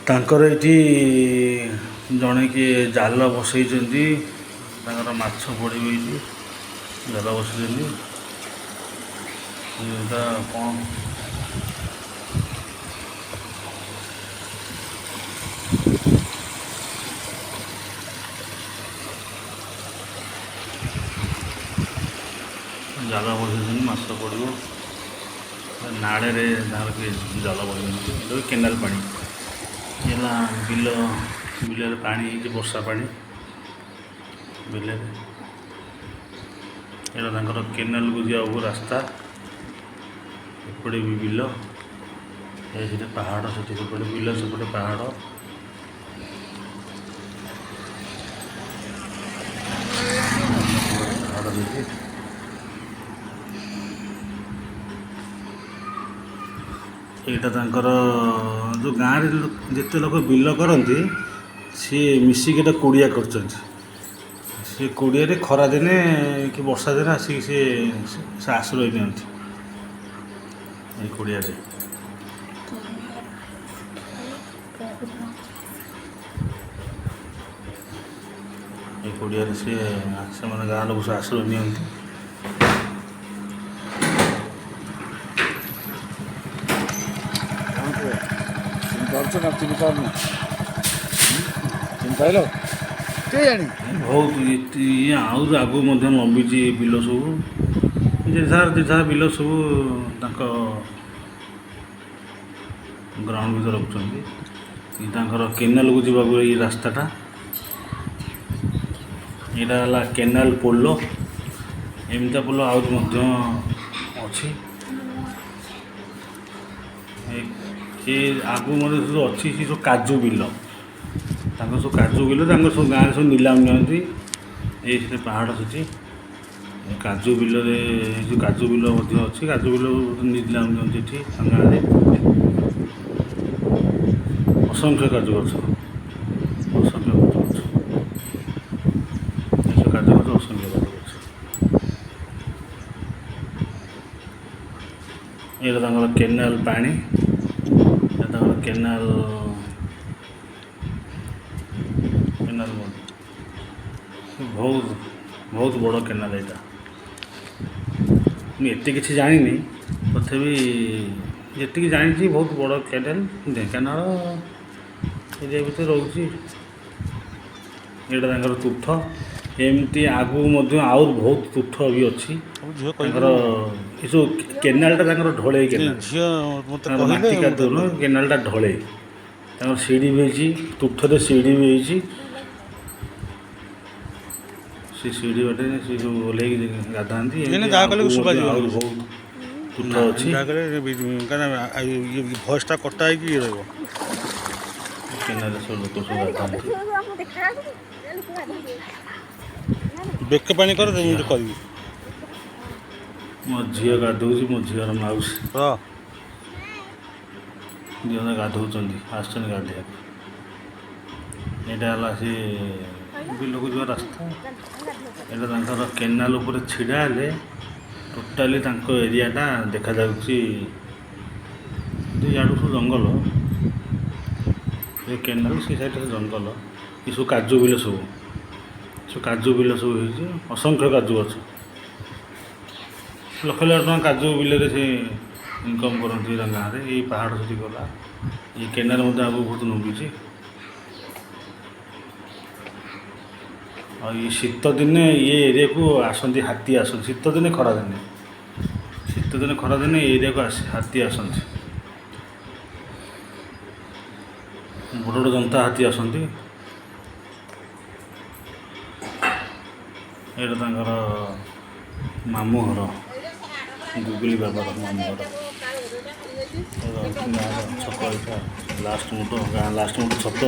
ତାଙ୍କର ଏଇଠି ଜଣେ କିଏ ଜାଲ ବସେଇଛନ୍ତି। ତାଙ୍କର ମାଛ ପଡ଼ିବ ଏଇଠି, ଜାଲ ବସେଇଛନ୍ତି। ଏଇଟା କ'ଣ? ଜାଲ ବସେଇଛନ୍ତି, ମାଛ ପଡ଼ିବ। ନାଳରେ ତାଙ୍କର କିଏ ଜାଲ ବସେଇଛନ୍ତି। ଏଇଟା ବି କେନାଲ ପାଣି। ଇଏ ହେଲା ବିଲ, ବିଲରେ ପାଣି ହେଇଛି, ବର୍ଷା ପାଣି ବିଲରେ। ଏଇଟା ତାଙ୍କର କେନାଲକୁ ଯିବାକୁ ରାସ୍ତା। ଏପଟେ ବି ବିଲ, ଏ ସେଠି ପାହାଡ଼, ସେଠି ସେପଟେ ବିଲ, ସେପଟେ ପାହାଡ଼। ପାହାଡ଼ ସେଠି। ଏଇଟା ତାଙ୍କର ଯେଉଁ ଗାଁରେ ଯେତେ ଲୋକ ବିଲ କରନ୍ତି, ସିଏ ମିଶିକି ଏଇଟା କୁଡ଼ିଆ କରୁଛନ୍ତି। ସେ କୁଡ଼ିଆରେ ଖରାଦିନେ କି ବର୍ଷା ଦିନେ ଆସିକି ସିଏ ସେ ଆଶ୍ରୟ ନିଅନ୍ତି ଏଇ କୁଡ଼ିଆରେ। ଏଇ କୁଡ଼ିଆରେ ସିଏ ସେମାନେ ଗାଁ ଲୋକ ସବୁ ଆଶ୍ରୟ ନିଅନ୍ତି। ଚିହ୍ନି ପାରୁଛ ନା ଚିହ୍ନି ପାରୁନ? ଚିହ୍ନି ପାଇଲ? କେଜାଣି। ବହୁତ ଇଏ ଆହୁରି ଆଗକୁ ମଧ୍ୟ ଲମ୍ବିଛି ଏ ବିଲ ସବୁ। ଯେଝା ଯେଝା ବିଲ ସବୁ ତାଙ୍କ ଗ୍ରାଉଣ୍ଡ ଭିତରେ ରଖୁଛନ୍ତି। ତାଙ୍କର କେନାଲକୁ ଯିବାକୁ ଏଇ ରାସ୍ତାଟା। ଏଇଟା ହେଲା କେନାଲ ପୋଲ। ଏମିତିଆ ପୋଲ ଆହୁରି ମଧ୍ୟ ଅଛି। ଏ ଆଗକୁ ମଧ୍ୟ ସବୁ ଅଛି। ସେ ସବୁ କାଜୁ ବିଲ, ତାଙ୍କର ସବୁ କାଜୁ ବିଲ। ତାଙ୍କର ସବୁ ଗାଁରେ ସବୁ ନିଲାମ ନିଅନ୍ତି। ଏଇ ସେଠି ପାହାଡ଼, ସେଠି ଏ କାଜୁ ବିଲରେ, ଏ ଯେଉଁ କାଜୁ ବିଲ ମଧ୍ୟ ଅଛି। କାଜୁ ବିଲ ନିଲାମ ନିଅନ୍ତି ଏଠି ତାଙ୍କ ଗାଁରେ। ଅସଂଖ୍ୟ କାଜୁ ଗଛ, ଅସଂଖ୍ୟ କାଜୁ ଗଛ, ଏସବୁ କାଜୁ ଗଛ, ଅସଂଖ୍ୟ କାଜୁ ଗଛ। ଏଇଟା ତାଙ୍କର କେନାଲ ପାଣି। ଏଇଟା ତାଙ୍କର କେନାଲ, କେନାଲ ମଧ୍ୟ ବହୁତ ବହୁତ ବଡ଼ କେନାଲ ଏଇଟା। ମୁଁ ଏତେ କିଛି ଜାଣିନି, ତଥାପି ଯେତିକି ଜାଣିଛି, ବହୁତ ବଡ଼ କେନାଲ। ଢେଙ୍କାନାଳ ଏରିଆ ଭିତରେ ରହୁଛି। ଏଇଟା ତାଙ୍କର ତୁଠ। ଏମିତି ଆଗକୁ ମଧ୍ୟ ଆହୁରି ବହୁତ ତୁଠ ବି ଅଛି। ସବୁ ଝିଅ ତାଙ୍କର କହିଲେ ଏସବୁ କେନାଲଟା ତାଙ୍କର ଢଳେଇ କେନାଲ। ଝିଅ ମୋତେ ତାଙ୍କର କହିଲେ ମାଟି ମୁଁ କାଦୁଅ ନୁହଁ, କେନାଲଟା ଢଳେଇ। ତାଙ୍କର ସିଡ଼ି ବି ହେଇଛି, ତୁଠରେ ସିଡ଼ି ବି ହେଇଛି। ସେ ସିଡ଼ି ବାଟେ ସେ ସବୁ ଓହ୍ଲେଇକି ଗାଧାନ୍ତି। ଏଇନେ ଏମିତି ଯାହା କଲେ ଆଗକୁ ବି ମଧ୍ୟ ଶୁଭାଯିବନି। ଆହୁରି ବହୁତ ତୁଠ ଅଛି। ଯାହା କଲେ, କାରଣ ଇଏ ଭଏସଟା କଟା ହେଇକି ଇଏ ରହିବ। କେନାଲରେ ସବୁ ଲୋକ ସବୁ ଗାଧାନ୍ତି। ବେକ ପାଣି କର, ମୁଁ କହିବି। ମୋ ଝିଅ ଗାଧଉଛି, ମୋ ଝିଅର ମାଉସୀ। ରହ। ଝିଅ ଗାଧଉଛନ୍ତି, ଆସିଛନ୍ତି ଗାଧୋଇବାକୁ। ଏଇଟା ହେଲା ସେ ବିଲକୁ ଯିବା ରାସ୍ତା। ଏଇଟା ତାଙ୍କର କେନାଲ ଉପରେ ଛିଡ଼ା ହେଲେ ଟୋଟାଲି ତାଙ୍କ ଏରିଆଟା ଦେଖାଯାଉଛି। ଇଆଡ଼ୁ ସବୁ ଜଙ୍ଗଲ, ଏ କେନାଲ ସେ ସାଇଡ଼ରେ ଜଙ୍ଗଲ। ଏସବୁ କାଜୁ ବିଲ ସବୁ, ସବୁ କାଜୁ ବିଲ ସବୁ ହେଇଛି। ଅସଂଖ୍ୟ କାଜୁ ଗଛ। ଲକ୍ଷ ଲକ୍ଷ ଟଙ୍କା କାଜୁ ବିଲରେ ସେ ଇନକମ୍ କରନ୍ତି ତାଙ୍କ ଗାଁରେ। ଏଇ ପାହାଡ଼ ସେଠି ଗଲା। ଏଇ କେନାଲ ମଧ୍ୟ ଆଗକୁ ବହୁତ ଲମ୍ବିଛି। ଆଉ ଇଏ ଶୀତ ଦିନେ ଇଏ ଏରିଆକୁ ଆସନ୍ତି, ହାତୀ ଆସନ୍ତି ଶୀତ ଦିନେ, ଖରା ଦିନେ। ଶୀତ ଦିନେ, ଖରା ଦିନେ ଏ ଏରିଆକୁ ଆସି ହାତୀ ଆସନ୍ତି। ବଡ଼ ବଡ଼ ଜନ୍ତା ହାତୀ ଆସନ୍ତି। ଏଇଟା ତାଙ୍କର ମାମୁଁ ଘର, ଗୁଗୁଲି ବାବାର ମାମୁଁ ଘର। ଏଇଟା ହେଉଛି ଗାଁର ଛକ। ଏଇଟା ଲାଷ୍ଟ ମୁଣ୍ଡ, ଗାଁ ଲାଷ୍ଟ ମୁଣ୍ଡ ଛକ।